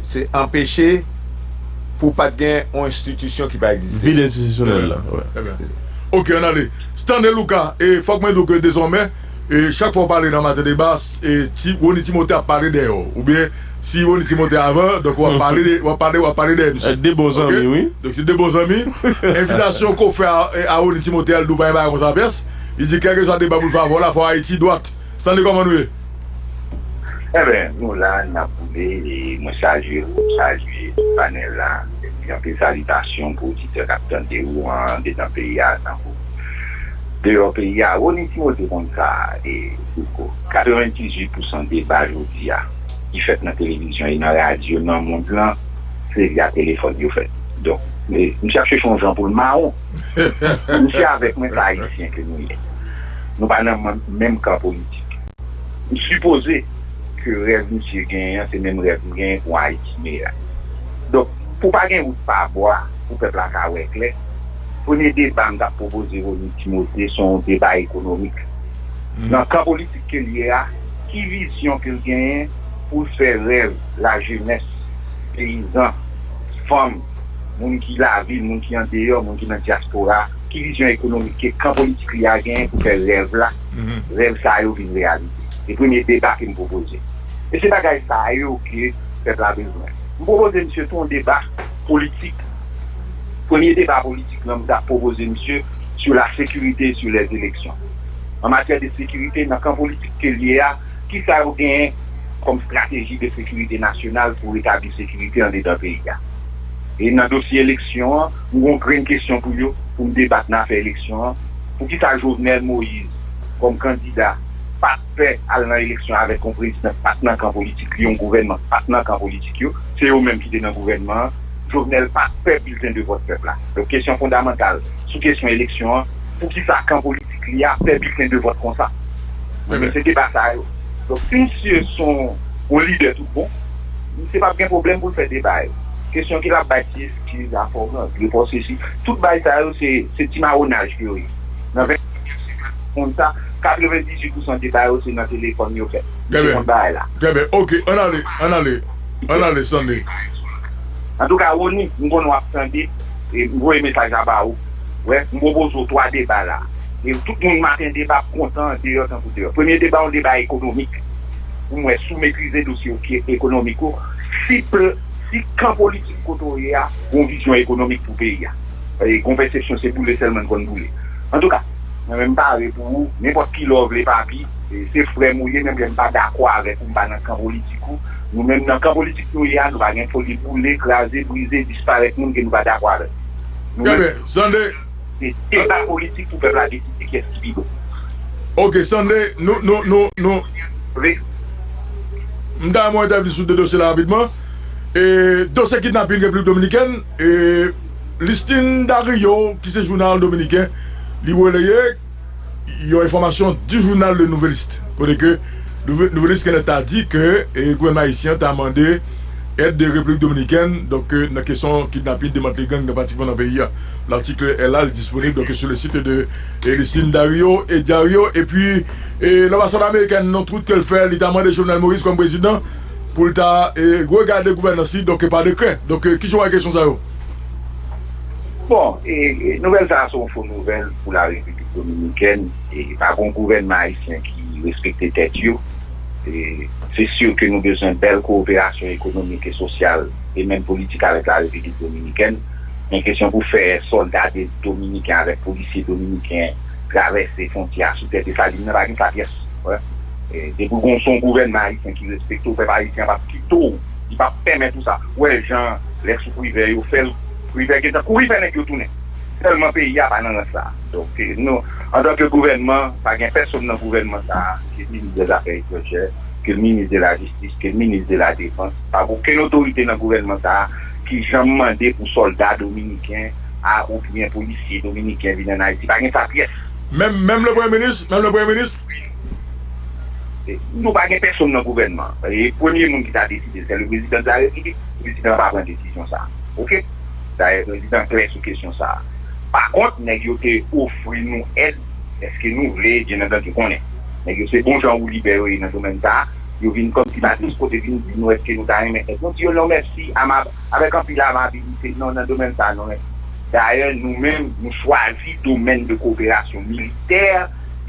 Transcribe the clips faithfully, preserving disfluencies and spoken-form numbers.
se anpeche pou pa t gen yon enstitisyon ki pa egziste. Vid enstitisyonèl la. Ebyen, ok, ann ale. Stanley Lucas, e fòk mwen di w ke dezòmè, e chak fwa w pale nan Maten Deba, e ti, Rony Timothé ap pale dèyè w. Oubyen, si Rony Timothé avan, donk w ap pale, w ap pale, w ap pale dèyè misye. De bon zanmi, wi. Donk, se de bon zanmi. Envitasyon ke w fè a, a Rony Timothé, al di w pa gen bagay konsa pyès. Li di, kèlkeswa deba pou l fè avè w la, fò Ayiti dwat. Stanley, kòman nou ye? Enben, nou la, n ap boule, e mwen salye ou, salye tout panèl la, epi anpil salitasyon pou oditè k ap tande ou andedan peyi a, tankou deyò peyi a. Rony Timothé konn sa, e, Louko, katrevendizuit pousan deba jodi a, ki fèt nan televizyon e nan radyo nan mond lan, se via telefòn yo fèt. Donk, e, misye ap chèche yon jan pou l mawon. Misye avèk mwen, se Ayisyen ke nou ye. Nou pa nan menm, menm kan politik. M sipoze ke rèv misye genyen an, se menm rèv m genyen pou Ayiti meyè. Donk, pou pa gen wout pa bwa, pou pèp la ka wè klè, premye deba m t ap pwopoze Rony Timothé, se yon deba ekonomik. Nan kan politik ke l ye a, ki vizyon ke l genyen pou l fè rèv lajenès, peyizan, fanm, moun ki lavil, moun ki andeyò, moun ki nan dyaspora, ki vizyon ekonomik ke kan politik li a genyen pou fè rèv la, rèv sa yo vin reyalite. Se premye deba ke m pwopoze. E se bagay sa yo ke pèp la bezwen. M pwopoze misye tou yon deba politik. Premye deba politik lan, m t ap pwopoze misye sur la sécurité et sur les élections. An matyè de sekirite, nan kan politik ke l ye a, kisa yo genyen kòm strateji de sekirite nasyonal pou retabli sekirite andedan peyi a? E nan dosye eleksyon an, m gen yon grenn kesyon pou yo, pou m debat nan afè eleksyon an. Poukisa Jovenel Moïse, kòm kandida, pa t pè al nan eleksyon avèk yon prezidan k pa t nan kan politik li, yon gouvènman k pa t nan kan politik yo? Se yo menm ki te nan gouvènman an. Jovenel pa t pè bilten de vòt pèp la. Donk, kesyon fondamantal sou kesyon eleksyon an, poukisa kan politik li a pè bilten de vòt konsa? Ebyen, se deba sa yo. Donk, si misye se yon, yon lidè tout bon, misye p ap gen pwoblèm pou l fè deba yo. Kesyon ke l ap bay ti eskiz, afògans, repò sesi, tout bagay sa yo, se, se ti mawonaj ke yo ye. Nan ven moun sa, katrevendizuit pousan deba yo, se nan telefòn yo fèt. Misye konn bagay la. Trè byen. Ok, ann ale, ann ale. Ann ale, Stanley. Antouka, Rony, m konnen w ap tande, e m voye mesaj la ba ou. Wè, m pwopoze w twa deba la. E tout moun Maten Deba ap kontan andeyò tankou deyò. Premye deba, yon deba ekonomik. Pou m wè si w metrize dosye w ki ekonomik ou. Si pl-, si kan politik kote w ye a, gon vizyon ekonomik pou peyi a. E gon pèsepsyon se boule sèlman n konn boule. Antouka, mwen menm m pare pou ou, nenpòt kilè w vle papi, e se frè m ou ye, menm lè m pa dakò avèk ou, m pa nan kan politik ou. Nou menm nan kan politik nou ye a, nou pa gen foli boule, kraze, brize, disparèt moun ke nou pa dakò avèk. Nou menm, Stanley, se deba politik pou pèp la deside kiyès ki pi bon. Ok, Stanley, nou, nou, nou, nou. M ta renmen w entèvni sou de dosye la rapidman. E, dosye kidnapin Repiblik Dominikèn, e, Listin Dario, ki se jounal dominiken, li releye yon enfòmasyon di jounal Le Nouvelliste, kote ke Nouve-, Nouvelliste genlè ta di ke, e, gouvènman ayisyen an ta mande èd de Repiblik Dominikèn, donk, e, nan kesyon kidnapin, demantle gang nan pratikman nan peyi a. Latik L la, li disponib, donk, sou le sit de, e, Listin Dario e Diario. Epi, e, lanbasad amerikèn, nan yon tweet ke l fè, li ta mande Jovenel Moïse kòm prezidan pou l ta, e, regade gouvènans li, donk, pa dekrè. Donk, e, kijan w wè kesyon sa yo? Bon, e, e, nouvèl sa a se yon fo nouvèl pou la Repiblik Dominikèn. E pa gon gouvènman ayisyen ki respekte tèt yo. E se si ke nou bezwen bèl kowoperasyon ekonomik e sosyal e menm politik avèk la Repiblik Dominikèn. Men kesyon pou fè sòlda de-, dominiken avèk polisye dominiken travèse fwontyè a sou tè Desalin nan, pa gen sa pyès. Wè. E, depi w gon, se yon gouvènman ayisyen ki respekte w, pèp ayisyen an p ap kite w, li p ap pèmèt ou sa. Ou wè jan lè sou Privè yo fè l, Privè gentan kouri fè nèg yo tounen. Sèlman peyi a pa nan rans sa. Donk, e, nou, antanke gouvènman, pa gen pèsonn nan gouvènman sa a, ke l minis dèzafè etranjè, ke l minis de la jistis, ke l minis de la defans, pa gen okenn otorite nan gouvènman sa a ki janm mande pou sòlda dominiken a oubyen polisye dominiken vin ann Ayiti. Pa gen sa pyès. Menm, menm le premye minis, menm le premye minis. E, nou pa gen pèsonn nan gouvènman. E premye moun ki ta deside, se le prezidan de la repiblik. Prezidan an pa pran desizyon sa a. Oke? Dayè, prezidan klè sou kesyon sa a. Pa kont, nèg yo te ofri nou èd. Èske nou vle? Byen antandi, konnen. Nèg yo se bon jan woulibè yo ye nan domèn sa a. Yo vin kòmsi pa t sou kote vin di nou èske nou ta renmen èd. Nou di yo non mèsi, amab, avèk anpil amabilite, non, nan domèn sa a, non mèsi. Dayè, nou menm, nou chwazi domèn de kowoperasyon militè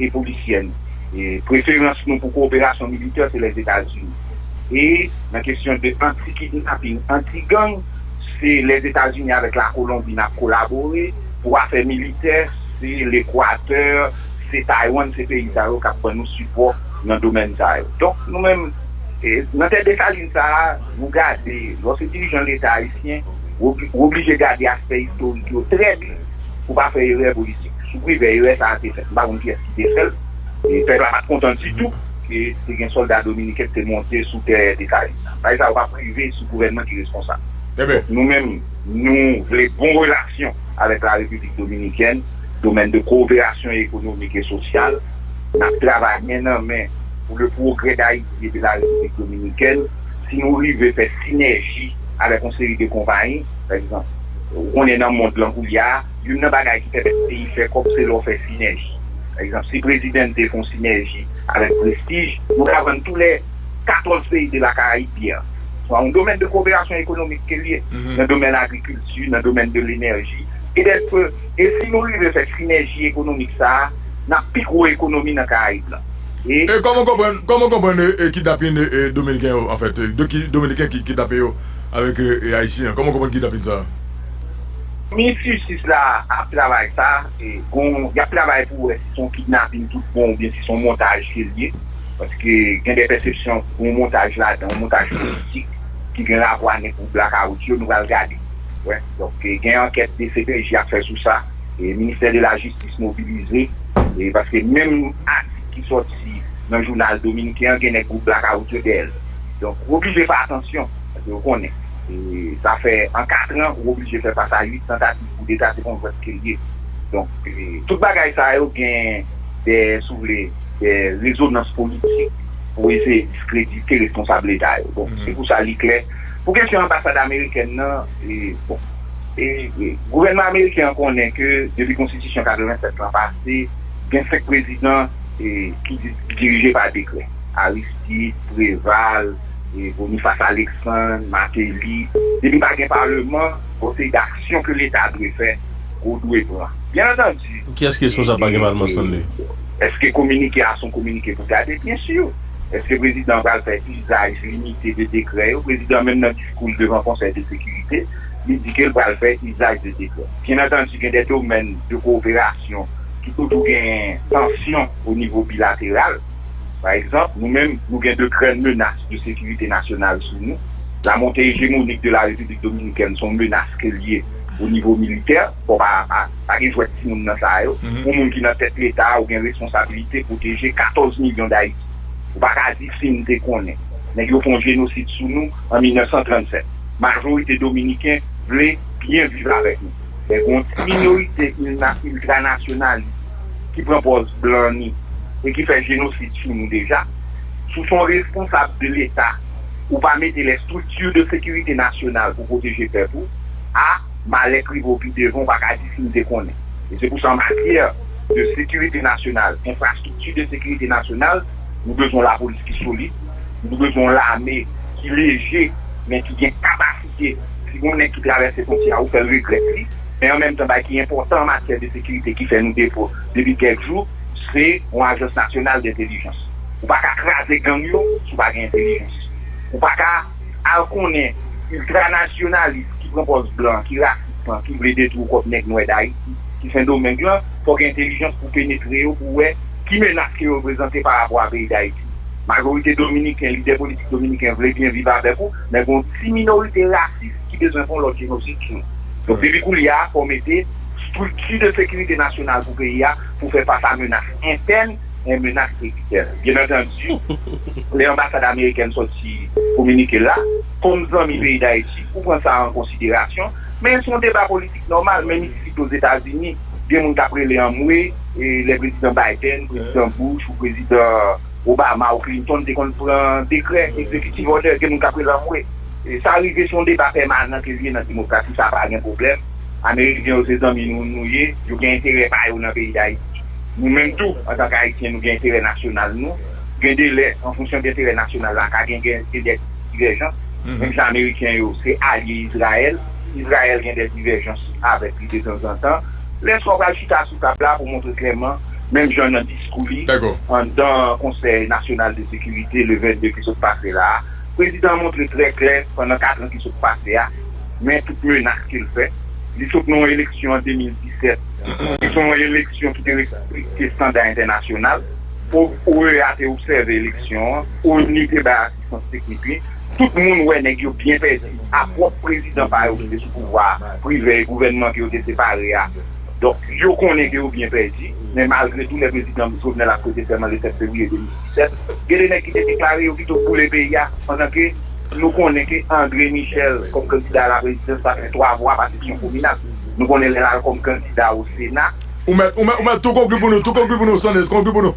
e polisyè nou. E preferans nou pou kowoperasyon militè, se Lèzetazini. E nan kesyon de anti-kidnaping, anti-gang, se Lèzetazini avèk Lakolonbi n ap kolabore. Pou afè militè, se Lekwatè, se Taiwan, se peyi sa yo k ap ban nou sipò nan domèn sa yo. Donk, nou menm, e, nan tè Desalin sa a, nou gade, lè w se dirijan Leta ayisyen, w obli- w oblije gade aspè istorik yo trè byen pou pa fè erè politik. Sou Privè, erè sa a te fèt. M pa konn kiyès ki te fè l. E pèp la pa t kontan ditou ke te gen sòlda dominiken ki te monte sou tè Desalin. Bagay sa yo p ap rive sou gouvènman ki responsab. Donk, nou menm, nou vle bon relasyon avèk la Repiblik Dominikèn, domèn de kowoperasyon ekonomik e sosyal. N ap travay men nan men pour le progrès d'Haïti et de la République Dominicaine. Si nou rive fè sinèji avèk yon seri de konpayi, pa egzanp, ou konnen nan mond lan koulye a, youn nan bagay ki pèmèt peyi fè kòb, se lè w fè sinèji. Pa egzanp, si Presidente fè yon sinèji avèk Prestige, nou ka vann tou lè katòz peyi de la Karayib byè. Se yon domèn de kowoperasyon ekonomik ke l ye, nan domèn agrikilti, nan domèn de lenèji. E dèske, e si nou rive fè sinèji ekonomik sa a, n ap pi gwo ekonomi nan Karayib lan. E E kòman w konprann, kòman w konprann e, e kidnapin e, e dominiken yo, anfèt, e, de ki, dominiken ki kidnape yo avèk e, e ayisyen an? Kòman w konprann kidnapin sa a? Minis Jistis la ap travay sa, e, gon, y ap travay pou wè si se yon kidnapin tout bon oubyen si se yon montaj ke l ye. Paske gen de pèsepsyon, yon montaj ladan, yon montaj politik ki gen rapò a nèg gwoup blakawout yo, nou pral gade. Wè, donk, e, gen ankèt D C P J ap fè sou sa. E, Ministè de la Jistis mobilize. E, paske menm atik ki sòti nan jounal dominiken an, gen nèg gwoup blakawout yo dèyè l. Donk, ou oblije fè atansyon, paske ou konnen. E, sa fè, an katran, ou oblije fè fas a uit tantativ koudeta, se pa yon jwèt ke l ye. Donk, e, tout bagay sa yo gen de, si w vle, de rezonans politik pou eseye diskredite responsab Leta yo. Bon, se pou sa li klè. Pou kesyon anbasad amerikèn nan, e, bon, e, e, gouvènman ameriken an konnen ke depi konstitisyon katrevennsèt lan pase, gen senk prezidan, e, ki di- ki dirije pa dekrè. Aristide, Preval, e, Boniface Alexandre, Martelly. Depi pa gen paleman, gon seri d'aksyon ke Leta dwe fè, ou dwe pran. Byen antandi, Kiyès ki responsab pa gen paleman, Stanley? Èske kominike a se yon kominike pou gade? Byen si. Èske prezidan an pral fè izaj limite de dekrè yo? Prezidan menm nan diskou l devan Konsèy de Sekirite, li di ke l pral fè izaj de dekrè. Byen antandi, gen de domèn de kowoperasyon ki toujou gen tansyon o nivo bilateral. Pa egzanp, nou menm, nou gen de gran menas de sekirite nasyonal sou nou. La montée hégémonique de la République dominicaine se yon menas ke l ye o nivo militè. Bon, pa, pa, pa gen jwèt timoun nan sa yo. Yon moun ki nan tèt Leta, ou gen responsabilite pwoteje katòz milyon d Ayiti. Ou pa ka di si n te konnen. Nèg yo fè yon jenosid sou nou an mil nèf san trannsèt. Majorite dominiken vle byen viv avèk nou. Men gen yon ti minorite ilna- iltranasyonalis ki pran pòz blan ni e ki fè jenosid sou nou deja. Si w se yon responsab de Leta, ou pa mete les structures de sécurité nationale pou pwoteje pèp ou, a, malè k rive w pi devan, ou pa ka di si m te konnen. E se pou sa, an matyè de sekirite nasyonal, enfrastrikti de sekirite nasyonal, nou bezwen yon lapolis ki solid, nou bezwen yon lame ki leje, men ki gen kapasite. Si gon nèg ki travèse fwontyè a, ou fè l regrèt li. Men an menm tan, bagay ki enpòtan an matyè de sekirite ki fè nou defo depi kèk jou, se yon ajans nasyonal dentelijans. Ou pa ka kraze gang yo si w pa gen entelijans. Ou pa ka al konnen iltranasyonalis ki pran pòz blan, ki rasis lan, ki vle detwi kòb nèg nwè Dayiti, ki Sendomeng lan, fò gen entelijans pou penetre yo, pou wè ki menas ke yo reprezante pa rapò a peyi Dayiti. Majorite dominiken, lidè politik dominiken vle byen viv avèk ou, men gen yon ti minorite rasis ki bezwen fè yon lòt jenosid sou nou. Donk, depi koulye a, fò w mete estrikti de sekirite nasyonal pou peyi a, pou fè fas a menas entèn e menas ekstèn. Byen antandi, lè anbasad amerikèn sòti kominike l la, kòm zanmi peyi Dayiti, ou pran sa an konsiderasyon, men se yon deba politik nòmal, menm isit Ozetazini, gen moun k ap rele anmwe, e lè prezidan Biden, prezidan Bush ou prezidan Obama ou Clinton te konn pran dekrè, executive order, gen moun k ap rele anmwe. E sa rive, se yon deba pèmanan ke l ye nan demokrasi, sa pa gen pwoblèm. Ameriken yo se zanmi nou, nou ye, yo gen enterè pa yo nan peyi Dayiti. Nou menm tou, antanke Ayisyen, nou gen enterè nasyonal nou. Gen de lè, an fonksyon de enterè nasyonal la, ka gen, gen, gen de divèjans. Menm jan Ameriken yo, se alye Izrayèl. Izrayèl gen de divèjans avèk li de tanzantan. Lè sa w pral chita sou tab la pou montre klèman, menm jan nan diskou li, anndan Konsèy Nasyonal de Sekirite le vennde ki sot pase la a, prezidan an montre trè klè pandan kat an ki sot pase a, men tout menas ke l fè. Li sot nan yon eleksyon an de mil disèt, ki se yon eleksyon ki te respekte estanda entènasyonal. O E A te obsève eleksyon an, onu te bay asistans teknik li. Tout moun wè nèg yo byen pèdi a pwòp prezidan pa yo ki te sou pouvwa a, Privè, e gouvènman ke yo te separe a. Donk, yo konnen ke yo byen pèdi, men malgre tou, lè prezidan Jovenel ap prete sèman le sèt fevriye de mil disèt, gen de nèg ki te deklare yo pito boule peyi a, pandan ke nou konnen ke André Michel, kòm kandida a la prezidans, pa fè twa vwa pa seksyon kominal. Nou konnen lè l al kòm kandida o Sena, Ou mèt, ou mèt, ou mèt tou konkli pou nou, tou konkli pou nou, Stanley, konkli pou nou.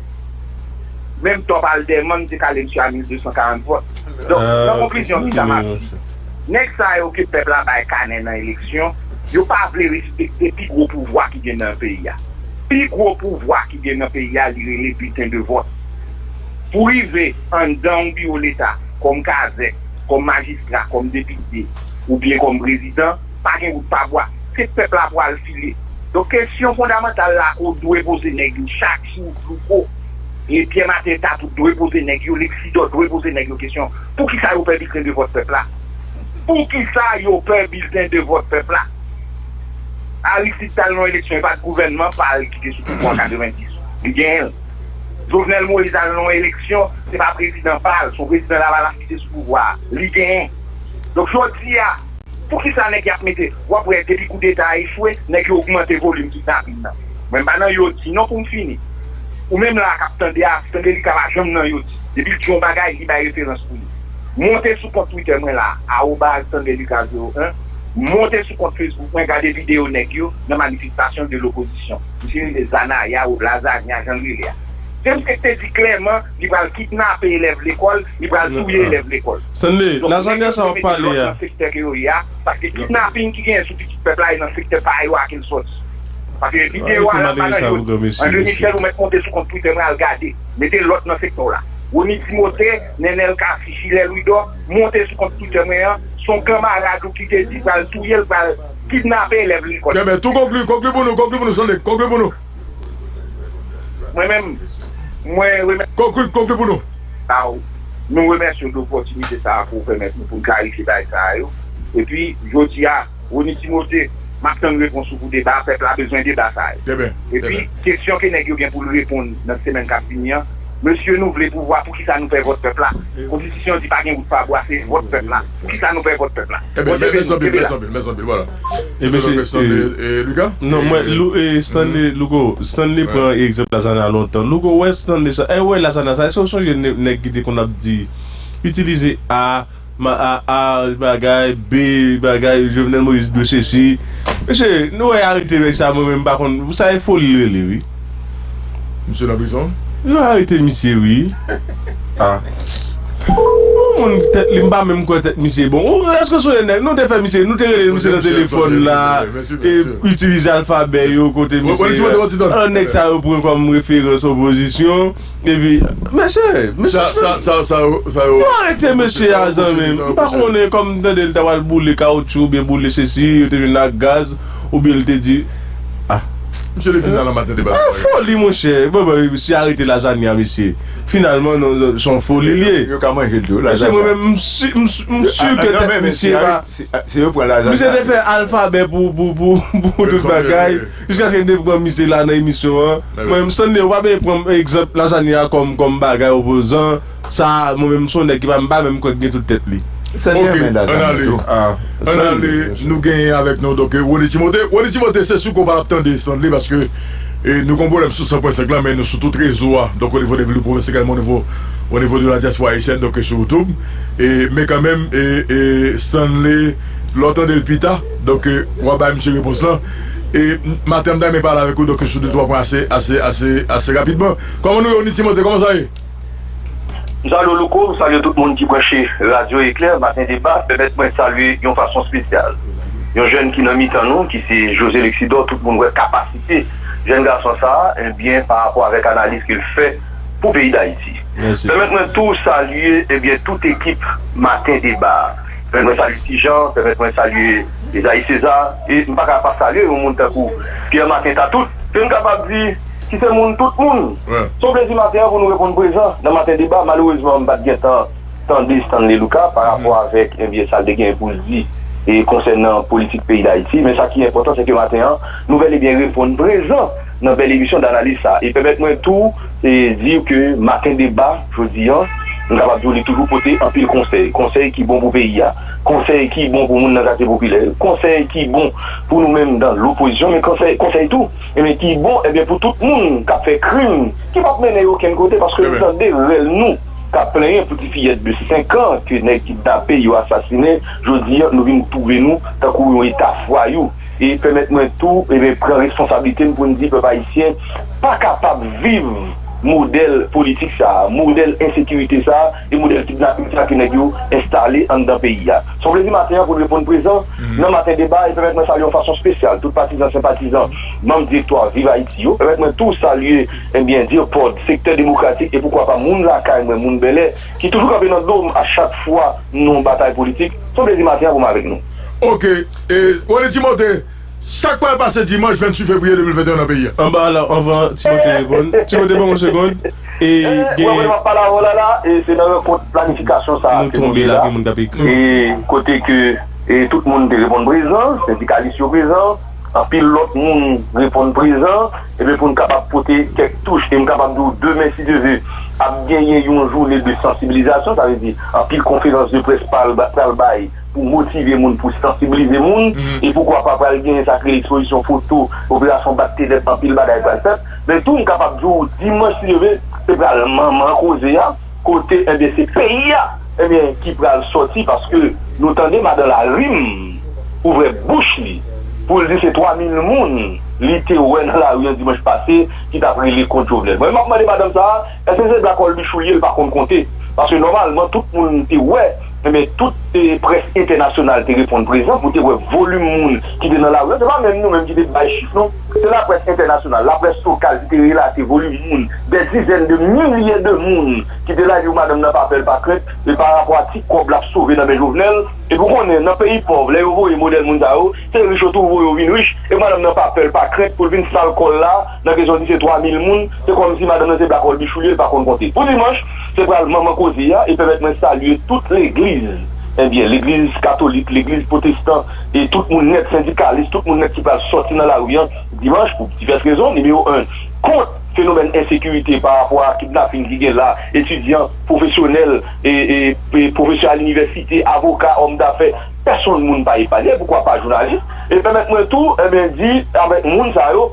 Menm Top Alderman te kale misye a mil de san karant vòt. Donk, nan konklizyon, kisa m ap di? Nèg sa yo ke pèp la bay kanè nan eleksyon, yo pa vle respekte pi gwo pouvwa ki gen nan peyi a. Pi gwo pouvwa ki gen nan peyi a, li rele biten de vòt. Pou rive anndan yon biwo leta, kòm kazèk, kòm majistra, kòm depite, oubyen kòm prezidan, pa gen wout pa bwa. Se pèp la pou al file. Donk, kesyon fondamantal la ke w dwe poze nèg yo chak jou, Louko, e Pierre Martin Tatout dwe poze nèg yo, Lexidor dwe poze nèg yo kesyon, poukisa yo pè biten de vòt pèp la? Poukisa yo pè biten de vòt pèp la? Aristide t al nan yon eleksyon, e pa t gouvènman pa l ki te sou pouvwa an katrevenndis. Li genyen l. Jovenel Moïse al nan yon eleksyon, se pa prezidan pa l, se yon prezidan Lavalas ki te sou pouvwa a. Li genyen. Donk, jodi a, poukisa nèg y ap mete, w ap wè depi koudeta a echwe, nèg yo ogmante volim kidnapin nan. Mwen m pa nan yo di non pou m fini. Ou menm la k ap tande a, Stanley Lucas pa janm nan yo di. Depi l di yon bagay, li bay referans pou li. Monte sou kont Twitter mwen la, arobaz Stanley Lucas zewo en. Monte sou kont Facebook mwen, gade videyo nèg yo nan manifestasyon de lopozisyon. Misye rele Zanaya ou Lazanya, jan l rele a. Se misye ki te di klèman, li pral kidnape elèv lekòl, li pral touye elèv lekòl. Stanley, Lazanya sa w ap pale a. Nan sektè ke yo ye a, paske kidnaping ki genyen sou pitit pèp la, e nan sektè pa yo a ke l sòti. Paske videyo a la pa nan yo. André Michel, ou mèt monte sou kont Twitter mwen al gade. Mete lòt nan sektè w la. Rony Timothé, Nenel Cassy, Chilè Louidor, monte sou kont Twitter mwen an. Se yon kanmarad ou ki te di pral touye l, pral kidnape elèv lekòl. Ebyen, tou konkli, konkli pou nou, konkli pou nou, Stanley, konkli pou nou. Mwen menm, mwen remèsye. Konkli, konkli pou nou. Sa w, nou remèsye w de opòtinite sa a pou w pèmèt nou pou n klarifye bagay sa a yo. Epi, jodi a, Rony Timothé, m ap tann repons ou pou deba a, pèp la bezwen deba sa a yo. Epi, kesyon ke nèg yo gen pou l reponn nan semèn k ap vini an, mesye, nou vle pouvwa, poukisa nou pè vòt pèp la? Konstitisyon an di pa gen wout pa bwa, se vòt pèp la. Poukisa nou pè vòt pèp la? Ebyen, mèsi anpil, mèsi anpil, mèsi anpil, vwala. Ebyen, se Stanley, e, Lucas? Non, mwen, Lou, e, Stanley, Louko, Stanley pran egzanp Lazanya lontan. Louko, wè Stanley sa, e, wè Lazanya sa, èske w sonje nè-, nèg ki te konn ap di, itilize A, ma, A, A, bagay, B, bagay, Jovenel Moïse dwe sesi. Mesye, nou wè arete nèg sa, mwen menm, m pa konn, sa e foli l rele, wi. Misye nan prizon? Yo arete misye, wi. Ah. Yon moun tèt li, m pa menm kwè tèt misye bon. Ou, èske se yon nèg, nou te fè misye, nou te rele misye nan telefòn la, e itilize alfabè yo, kote misye, an nèg sa yo pran kòm referans opozisyon. Epi, mesye, mesye, sa, sa, sa, sa, yo arete mesye a, zanmi m. M pa konnen, kòm m tande l ta pral boule kawotchou oubyen boule sesi, yo te vin ak gaz, oubyen l te di, ah. Misye leve nan maten deba. Ah, foli, monchè. Bon, bon, si arete Lazanya, mesye. Finalman, non, non, se yon foli l ye. Yo, yo ka manje l tou, Lazanya. Mesye, mwen menm, m si, m si, m si ke tèt misye pa. Se, se yo pran Lazanya. Misye te fè alfabè pou, pou, pou, pou tout bagay. Jiskaske n te pran misye la nan emisyon an. Mwen menm, Stanley, ou pa bezwen pran egzanp Lazanya kòm, kòm bagay opozan. Sa, mwen menm, se yon nèg ki pa, m pa menm kwè k gen tout tèt li. Stanley renmen Lazanya tou. Ann ale, nou genyen avèk nou, donk, Rony Timothé. Rony Timothé, se sou kou pa ap tande Stanley, paske, e, nou gon pwoblèm sou san pwen senk lan, men nou sou tout rezo a. Donk, onivo de vil, pwovens egalman, onivo, onivo de la diaspora haïtienne, donk, sou YouTube. E, men kanmenm, e, e, Stanley, lè w tande l pita, donk, e, w a bay misye repons lan. E, maten an, m ta renmen pale avèk ou, donk, sou de twa pwen ase, ase, ase, ase rapidman. Kòman nou ye, Rony Timothé, kòman sa ye? M salye w, Louko, m salye tout moun ki branche Radyo Eklè, Maten Deba. Pèmèt mwen salye yon fason espesyal yon jèn ki nan mitan nou, ki se José Lexidor, tout moun wè kapasite jèn gason sa a, ebyen, pa rapò avèk analiz ke l fè pou peyi Dayiti. Pèmèt mwen tou salye, ebyen, tout ekip Maten Deba. Pèmèt mwen salye Ti Jan, pèmèt mwen salye Esaïe César, e m pa ka pa salye yon moun tankou Pierre Martin Tatout, ke m kapab di ki se moun tout moun. Se yon plezi maten an pou nou reponn prezan nan Maten Deba. Malerezman, m pa t gen tan tande Stanley Lucas pa rapò avèk, ebyen, sa l te gen pou l di e konsènan politik peyi Dayiti. Men sa ki enpòtan, se ke maten an, nou bèl e byen reponn prezan nan bèl emisyon Danalis sa. E pèmèt mwen tou e di ke Maten Deba, jodi an, m kapab di w li toujou pote anpil konsèy. Konsèy ki bon pou peyi a. Konsèy ki bon pou moun nan katye popilè. Konsèy ki bon pou nou menm nan lopozisyon, men konsèy, konsèy tou, ebyen, ki bon, ebyen, pou tout moun k ap fè krim, ki p ap mennen yo okenn kote, paske m tande rèl nou k ap plenyen pou ti fiyèt de senk an ke nèg kidnape, yo asasinen, jodi an, nou vin twouve nou tankou yon eta fwayou. E pèmèt mwen tou, ebyen, pran responsablite m pou n di pèp ayisyen pa kapab viv modèl politik sa a, modèl ensekirite sa a, e modèl kidnaping sa a ke nèg yo enstale anndan peyi a. Se yon plezi maten an pou n reponn prezan nan Maten Deba e pèmèt mwen salye yon fason espesyal tout patizan, senpatizan, manm direktwa Viv Ayiti yo. Pèmèt mwen tou salye, ebyen, DIRPOD, Sektè Demokratik e poukwa pa moun lakay mwen, moun bèlè, ki toujou kanpe nan do m a chak fwa nou nan yon batay politik. Se yon plezi maten an pou m avèk nou. Ok. E, Rony Timothé, sa k pral pase dimanch venntuit fevriye de mil venteyen nan peyi a? Anba la, anvan Timothé reponn. Timothé, ban m yon segonn. E, gen... Wè, wè, m ap pale avè w la, la, e se nan rankont planifikasyon sa a ke nou ye la. E kote ke, e tout moun te reponn prezan, sendikalis yo prezan, anpil lòt moun reponn prezan, ebyen, pou n kapab pote kèk touch, e m kapab di w demen, si Dye vle, ap genyen yon jounen de sansibilizasyon, sa vle di anpil konferans de près pral, pral bay pou motive moun, pou sansibilize moun, e poukwa pa pral genyen sa k rele ekspozisyon foto, operasyon bat tènèb, anpil bagay pral fèt. Men tou, m kapab di w, dimanch, si Dye vle, se pral manman koze a, kote, ebyen, se peyi a, ebyen, ki pral sòti, paske nou tande madan Larim ouvè bouch li pou l di se twa mil moun li te wè nan lari an dimanch pase ki t ap rele kont Jovenel. Mwen, m ap mande madanm sa a, èske se Black Hole Bichou li ye, l pa konn konte? Paske nòmalman, tout moun te wè, ebyen, tout, e, près entènasyonal te reponn prezan pou te wè volim moun ki te nan lari an. Se pa menm nou menm ki te bay chif, non. Se laprès entènasyonal, laprès lokal ki te relate volim moun, dè dizèn de milye de moun ki te la di w madanm nan pa pè, l pa krent, e pa rapò a ti kòb l ap sove nan men Jovenel. Epi w konnen, nan peyi pòv, lè yo voye modèl moun sa yo, se rich yo tou voye yo vin rich, e madanm nan pa pè, l pa krent pou l vin sal kò l la, nan kesyon di se twa mil moun, se kòmsi madanm nan se Black Hole Bichou li ye, l pa konn konte. Pou dimanch, se pral manman koze a, e pèmèt mwen salye tout legliz, ebyen, legliz katolik, legliz pwotestan, e tout moun nèt, sendikalis, tout moun nèt ki pral sòti nan lari an dimanch pou divès rezon. Nimewo en, kont fenomèn ensekirite pa rapò a kidnaping ki gen la, etidyan, pwofesyonèl, e, e, e pwofesè a linivèsite, avoka, òm dafè, pèsonn moun pa epanye, poukwa pa jounalis. E pèmèt mwen tou, ebyen, di avèk moun sa yo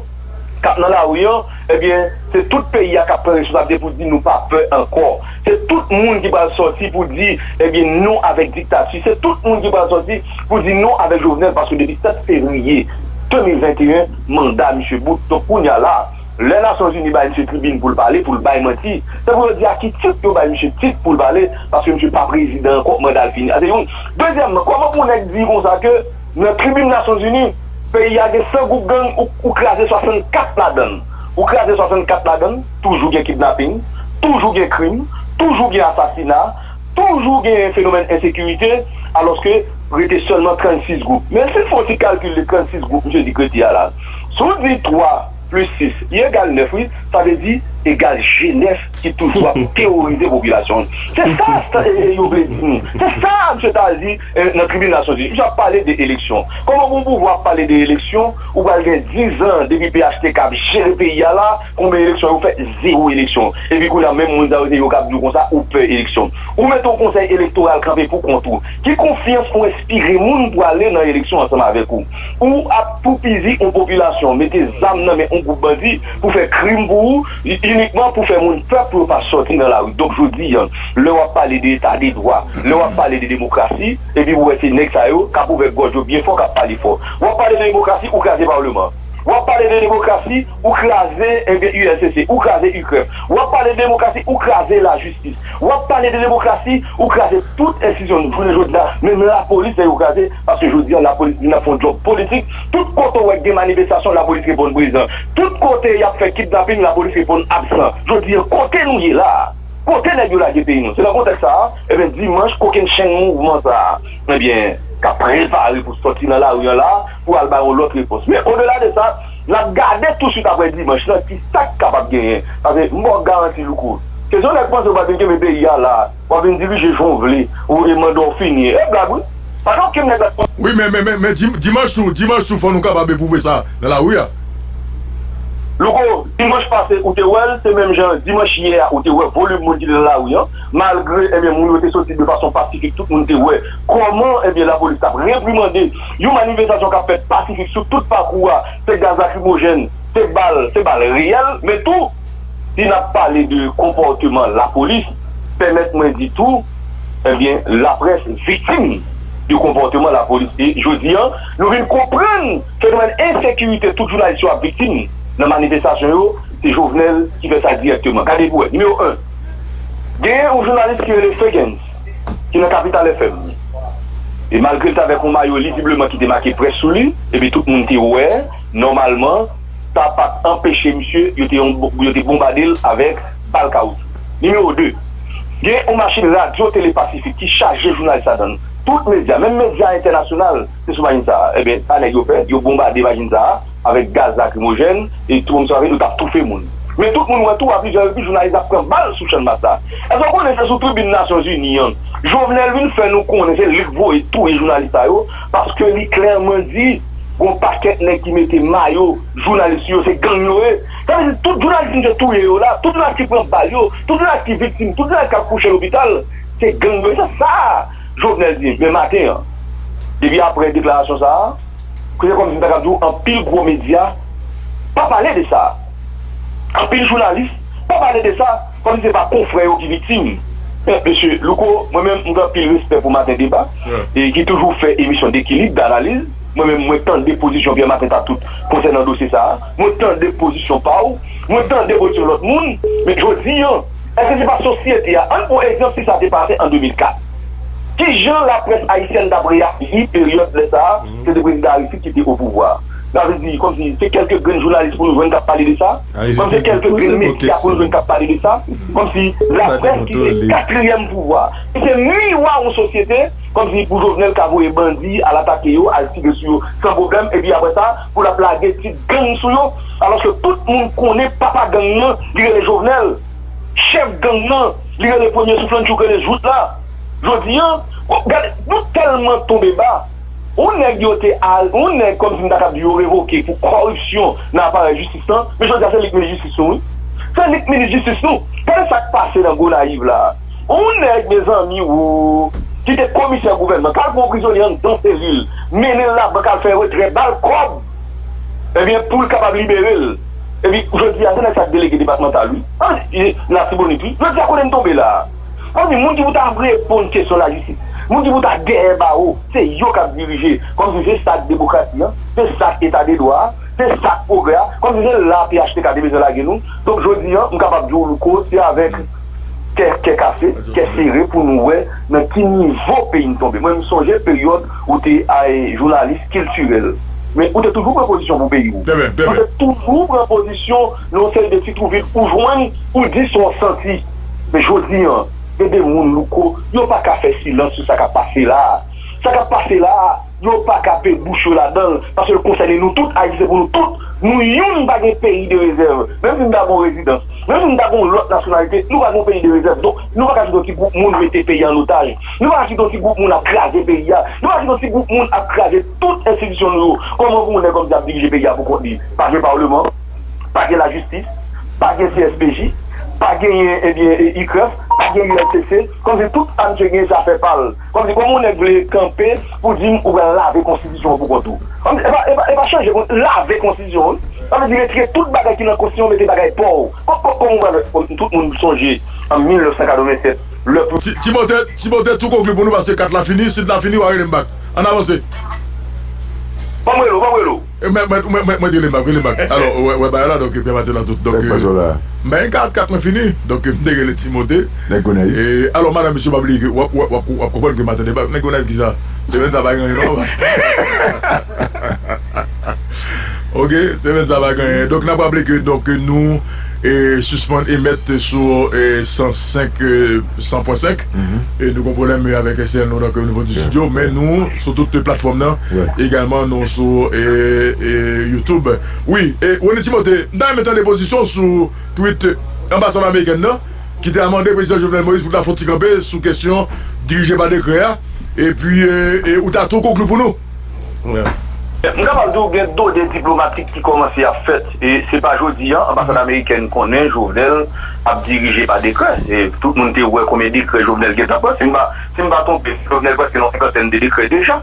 k ap nan lari an, ebyen, se tout peyi a k ap pran responsablite pou di nou pa pè ankò. Se tout moun ki pral sòti pou di, ebyen, non avèk diktati. Se tout moun ki pral sòti pou di non avèk Jovenel, paske depi sèt fevriye de mil venteyen, manda misye bout. Donk, kounye a la, lè Nasyonzini bay misye tribin pou l pale, pou l bay manti, se pou yo di a ki tit yo bay misye tit pou l pale, paske misye pa prezidan ankò, manda l fini. Sa se youn. Dezyèmman, kòman pou nèg di konsa ke nan tribin Nasyonzini, peyi a gen san gwoup gang, ou, ou kraze swasannkat ladan l. Ou kraze swasannkat ladan l, toujou gen kidnaping, toujou gen krim, toujou gen asasina, toujou gen fenomèn ensekirite, alòske rete sèlman trannsis gwoup. Men si n fè yon ti kalkil de trannsis gwoup misye di k rete a la, si w di twa plis sis, li egal nèf, wi, sa vle di egal G nèf ki toujou ap teworize popilasyon an. Se sa, sa, e, e, yo vle di nou. Se sa misye ta di, e, nan tribin Nasyonzini. Misye ap pale de eleksyon. Kòman pou yon pouvwa ap pale de eleksyon, ou pral gen diz an depi P H T K ap jere peyi a la, konbyen eleksyon yo fè? Zewo eleksyon. Epi kounye a, menm moun sa yo, se yo k ap di w konsa, ou pè eleksyon. Ou mete yon konsèy elektoral kanpe pou kont ou. Ki konfyans ou enspire moun pou ale nan eleksyon ansanm avèk ou? Ou ap toupizi yon popilasyon, mete zam nan men yon gwoup bandi pou fè krim pou ou, i-, inikman pou fè moun pè pou yo pa sòti nan lari. Donk, jodi a, lè w ap pale de eta de dwa, lè w ap pale de demokrasi, epi ou wè se nèg sa yo k ap ouvè gòj yo byen fò, k ap pale fò. W ap pale de demokrasi, ou kraze palman. W ap pale de demokrasi, ou kraze, ebyen, U L C C, ou kraze U C R E F. W ap pale de demokrasi, ou kraze lajistis. W ap pale de demokrasi, ou kraze tout enstitisyon. Jounen jodi a, menm lapolis, se yo kraze, paske jodi a, lapolis vin ap fè yon djòb politik. Tout kote w wè gen manifestasyon, lapolis reponn prezan. Tout kote y ap fè kidnaping, lapolis reponn absan. Jodi a, kote nou ye la a? Kote nèg yo lage peyi nou? Se nan kontèks sa a, ebyen, dimanch, kokennchenn mouvman sa a, ebyen, k ap prepare pou sòti nan lari an la a, pou al bay yon lòt repons. Men, odela de sa, n ap gade touswit apre dimanch lan, ki sa k kapab genyen. Paske, m ba w garanti, Louko, se yon nèg panse w pral vin kenbe peyi a la, w ap vin dirije jan w vle, ou e manda w fini. E blag, wi. Pa gen okenn nèg la. Wi, men, men, men, men dim- dimanch tou, dimanch tou, fò nou kapab epwouve sa nan lari a. Louko, dimanch pase, ou te wè l, se menm jan, dimanch yè a, ou te wè volim moun ki te nan lari an. Malgre, ebyen, moun yo te soti de fason pasifik, tout moun te wè kòman, ebyen, lapolis t ap reprimande yon manifestasyon k ap fèt pasifik sou tout pakou a, se gaz lakrimojèn, se bal, se bal reyèl, men tou, si n ap pale de konpòteman lapolis, pèmèt mwen di tou, ebyen, laprès viktim de konpòteman lapolis. E jodi a, nou vin konprann fenomèn ensekirite tout jounalis yo ap viktim nan manifestasyon yo, se Jovenel ki fè sa dirèkteman. Gade pou wè. Nimewo en, genyen yon jounalis ki rele Fegens, ki nan Kapital F M. E malgre l t avèk yon mayo lizibleman ki te make près sou li, epi tout moun te wè, nòmalman, sa pa t anpeche misye, yo te yon, yo te bonbade l avèk bal kawoutyou. Nimewo de, gen yon machin radyo Tele Pasifik ki chaje jounalis ladan l. Tout medya, menm medya entènasyonal, te sou machin sa a. Ebyen, sa nèg yo fè, yo bonbade machin sa a avèk gaz lakrimojèn, e tou moun sa yo t ap toufe moun. Men tout moun wè tou, a plizyè repriz, jounalis ap pran bal sou Channmas la. Èske w konnen se sou tribin Nasyonzini an, Jovenel vin fè nou konnen se li k voye touye jounalis sa yo, paske li klèman di, gon pakèt nèg ki mete mayo jounalis yo, se gang yo ye. Sa vle di, tout jounalis ki te touye yo la, tout jounalis ki pran bal yo, tout jounalis ki viktim, tout jounalis k al kouche lopital, se gang yo ye. Se sa Jovenel di. Men maten an, depi apre deklarasyon sa a, ke se kòmsi m ta ka di w, anpil gwo medya pa pale de sa. Anpil jounalis pa pale de sa, kòmsi se pa konfrè yo ki viktim. Men, mesye Louko, mwen menm, m gen anpil respè pou Maten Deba, e ki toujou fè emisyon dekilib, danaliz. Mwen menm, mwen tande pozisyon Pierre Martin Tatout konsènan dosye sa a. Mwen tande pozisyon pa w. Mwen tande pozisyon lòt moun. Men jodi a, èske se pa sosyete a? Ann pran egzanp si sa te pase an de mil kat. Kijan laprès ayisyèn t ap reyaji peryòd lè sa a, se te prezidan Aristide ki te o pouvwa? Sa vle di, kòmsi se kèlke grenn jounalis pou nou jwenn k ap pale de sa? Kòmsi se kèlke grenn medya pou nou jwenn k ap pale de sa? Kòmsi laprès ki se katriyèm pouvwa, ki se miwa yon sosyete, kòmsi pou Jovenel ka voye bandi al atake yo, al tire sou yo san pwoblèm, epi apre sa, pou l ap lage tit gang sou yo, alòske tout moun konnen papa gang nan, li rele Jovenel. Chèf gang nan, li rele premye souflantchou k rele Jout la. Jodi a, gade, nou tèlman tonbe ba. Yon nèg yo te al, yon nèg kòmsi m ta kab di yo revoke pou kòripsyon nan aparèy jistis lan, men jodi a se li k minis jistis nou, wi. Se li k minis jistis nou. Gade sa k pase nan Gonayiv la. Yon nèg, mezanmi, wo, ki te komisè gouvènman, k al pran yon prizonye anndan selil, mennen l labank al fè retrè, ba l kòb. Ebyen, pou l kapab libere l. Epi, jodi a, se nèg sa k delege depatmantal, wi. An, e, Latibonit, wi. Jodi a, kote n tonbe la a? Kòmsi moun ki pou ta reponn kesyon lajistis, moun ki pou ta dèyè bawo, se yo k ap dirije. Kòmsi se sa k demokrasi an, se sa k eta de dwa a, se sa k pwogrè a. Kòmsi se la P H T K te bezwen lage nou. Donk, jodi a, m kapab di w, Louko, se avèk kè, kè kase, kè sere pou nou wè nan ki nivo peyi n tonbe. Mwen, m sonje peryòd ou te, ay, jounalis kiltirèl. Men ou te toujou pran pozisyon pou peyi w. Ou te toujou pran pozisyon nan yon seri de ti twou vid ou jwenn, ou di sa w santi. Men jodi a, gen de moun, Louko, yo pa ka fè silans sou sa k ap pase la a. Sa k ap pase la a, yo pa ka pe bouch yo ladan l, paske l konsène nou tout, Ayiti se pou nou tout. Nou youn pa gen peyi de rezèv. Menm si n ta gen yon rezidans, menm si n ta gen yon lòt nasyonalite, nou pa gen yon peyi de rezèv. Donk, nou pa ka kite yon ti gwoup moun mete peyi a an otaj. Nou pa ka kite yon ti gwoup moun ap kraze peyi a. Nou pa ka kite yon ti gwoup moun ap kraze tout enstitisyon nou yo. Kòman pou yon nèg kòmsi ap dirije peyi a pou kont li? Pa gen palman, pa gen lajistis, pa gen C S P J, pa genyen, ebyen, e, I C R E F, pa gen U L C C. Kòmsi tout sa misye genyen se afè pa l. Kòmsi, kòman yon nèg vle kanpe pou di m ou pral lave konstitisyon an pou kont ou? Kòmsi, e pa, e pa, e pa chanje, lave konstitisyon an, wi. Sa vle di retire tout bagay ki nan konstitisyon, mete bagay pa w. Kò-, kò-, kòman w pral fè, kòmsi tout moun sonje an mil nèf san katrevennsèt, lè pou Ti, Timote, Timote, tou konkli pou nou, paske kat la fini, sit la fini, w a rele m bak. Ann avanse. Ban m rele w, ban m rele w. Mwen, mwen, mwen, mwen, mwen te rele m bak, rele m bak. Alò, wè, wè, bagay la, donk, pèmèt la tout. Donk, m bay yon kat kat mwen fini. Donk, m te rele Timote. Nèg Gonaiv. E, alò, madanm, mesye, pa bliye ke w ap, w ap, w ap, w ap konprann ke maten deba, nèg Gonaiv ki sa? Semèn sa pa gen anyen, non? Ok, semèn sa pa gen anyen. Donk, n ap raple ke, donk, nou, e, sispann emèt sou, e, san senk, e, san pwen senk. E nou gen pwoblèm avèk S T L nou, donk, o nivo di estidyo, men nou, sou tout platfòm nan, egalman, nou sou, e, e, YouTube. Wi, e, Rony Timote, m ta renmen tande pozisyon sou tweet anbasad amerikèn nan, ki te a mande prezidan Jovenel Moïse pou l ta fè yon ti kanpe sou kesyon dirije pa dekrè a, epi, e, e, ou ta tou konkli pou nou. M kapab di w gen done diplomatik ki kòmanse ap fèt, e se pa jodi a, anbasad amerikèn konnen Jovenel ap dirije pa dekrè. E tout moun te wè konbyen dekrè Jovenel gentan pran. Si m pa, si m pa twonpe, Jovenel prèske nan yon senkantèn de dekrè deja.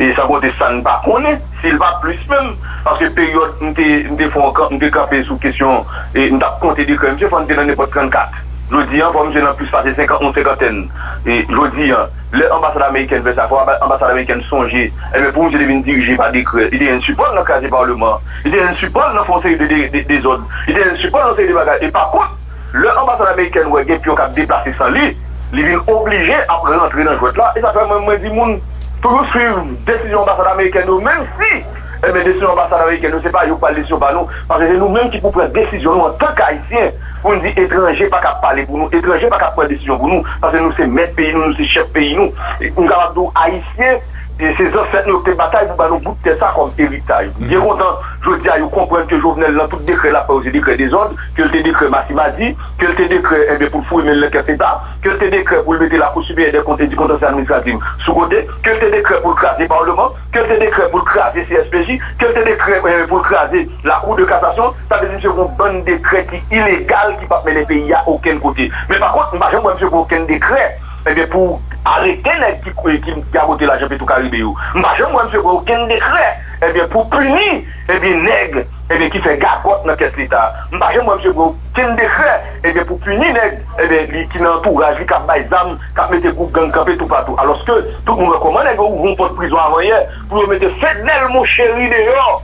E san konte sa n pa konnen, si l pa plis menm. Paske peryòd m te, m te fè yon kan-, m te kanpe sou kesyon, e m t ap konte dekrè, misye fò n te nan nenpòt trannkat. Jodi a, fò misye nan plis pase senkant, yon senkantèn. E jodi a, lè anbasad amerikèn fè sa, fò anba-, anbasad amerikèn sonje, ebyen, pou misye te vin dirije pa dekrè, li te gen sipò l nan kraze palman an, li te gen sipò l nan fè yon seri de, de, de dezòd, li te gen sipò l nan yon seri de bagay. E pa kont, lè anbasad amerikèn wè gen pyon k ap deplase san li, li vin oblije ap rantre nan jwèt la. E sa fè mwen, mwen di moun, toujou swiv desizyon anbasad amerikèn yo, menm si, ebyen, desizyon anbasad amerikèn yo, se pa yo k pral desizyon pa nou, paske se nou menm ki pou pran desizyon nou antank Ayisyen, pou n di etranje pa ka pale pou nou, etranje pa ka pran desizyon pou nou, paske nou se mèt peyi nou, nou se chèf peyi nou. E m kapab di w, Ayisyen, e se zansèt nou yo ki te batay pou ba nou bout tè sa kòm eritaj. M byen kontan, jodi a, yo konprann ke Jovenel, nan tout dekrè l ap fè yo, se dekrè dezòd, ke l te dekrè masimadi, ke l te dekrè, enben, pou l foure men l nan kès Leta, ke l te dekrè pou l mete Lakou Siperyè dè Kont e di Kontansyè Administratif sou kote, ke l te dekrè pou l kraze palman, ke l te dekrè pou l kraze C S P J, ke l te dekrè, eh, pou l kraze Lakou de Kasasyon, sa vle di misye gen yon bann dekrè ki ilegal ki p ap mennen peyi a okenn kote. Men pa kont, m pa janm wè misye pran okenn dekrè, ebyen, pou arete nèg ki, ki gagote lajan Petwokaribe yo. M pa janm wè misye pran okenn dekrè, ebyen, pou pini, ebyen, nèg, ebyen, ki fè gagòt nan kès Leta. M pa janm wè misye pran okenn dekrè, ebyen, pou pini nèg, ebyen, li ki nan antouraj li, k ap bay zam, k ap mete gwoup gang kanpe toupatou. Alòske, tout moun wè kòman nèg yo ouvri yon pòt prizon avanyè pou yo mete Fednel Monchéry deyò.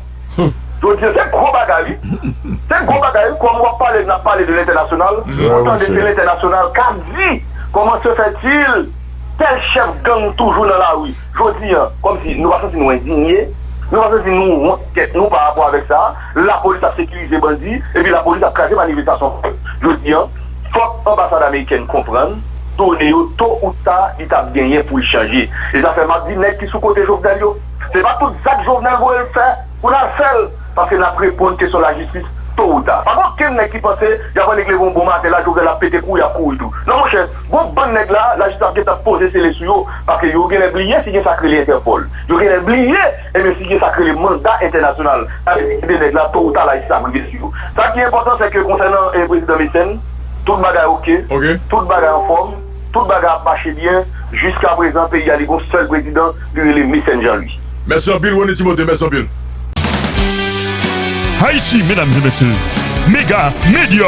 Jodi a, se gwo bagay, wi. Se gwo bagay, wi. Kòm w ap pale, n ap pale de lentènasyonal. Ou tande se lentènasyonal k ap di, comment se fait-il, tèl chèf gang toujou nan lari. Jodi a, kòmsi nou pa santi nou endinye, nou pa santi nou wont tèt nou pa rapò avèk sa. Lapolis ap sekirize bandi, epi lapolis ap kraze manifestasyon. Jodi a, fòk anbasad amerikèn konprann, done yo, to ou ta, li t ap genyen pou l chanje. E sa fè m ap di nèg ki sou kote Jovenel yo, se pa tout zak Jovenel voye l fè pou n al fè l, paske n ap reponn kesyon lajistis to ou ta. Pa gen okenn nèg ki panse y ap wè nèg leve yon bon maten la, Jovenel ap pete kouri, y ap kouri tou. Non, monchè, gon bann nèg la, lajistis ap gentan poze sele sou yo, paske yo genlè bliye si gen sa k rele Entèpòl. Yo genlè bliye, ebyen, si gen sa k rele manda entènasyonal. Sa vle di, de nèg la, to ou ta, lajistis ap rive sou yo. Sa ki enpòtan, se ke konsènan, eh, prezidan Mecène, tout bagay oke, tout bagay anfòm, tout bagay ap mache byen. Jiskaprezan, peyi a, li gon sèl prezidan, li rele Mecène Jean Louis. Mèsi anpil, Rony Timothée, mèsi anpil. Haïti, mesdames et messieurs, Méga Média.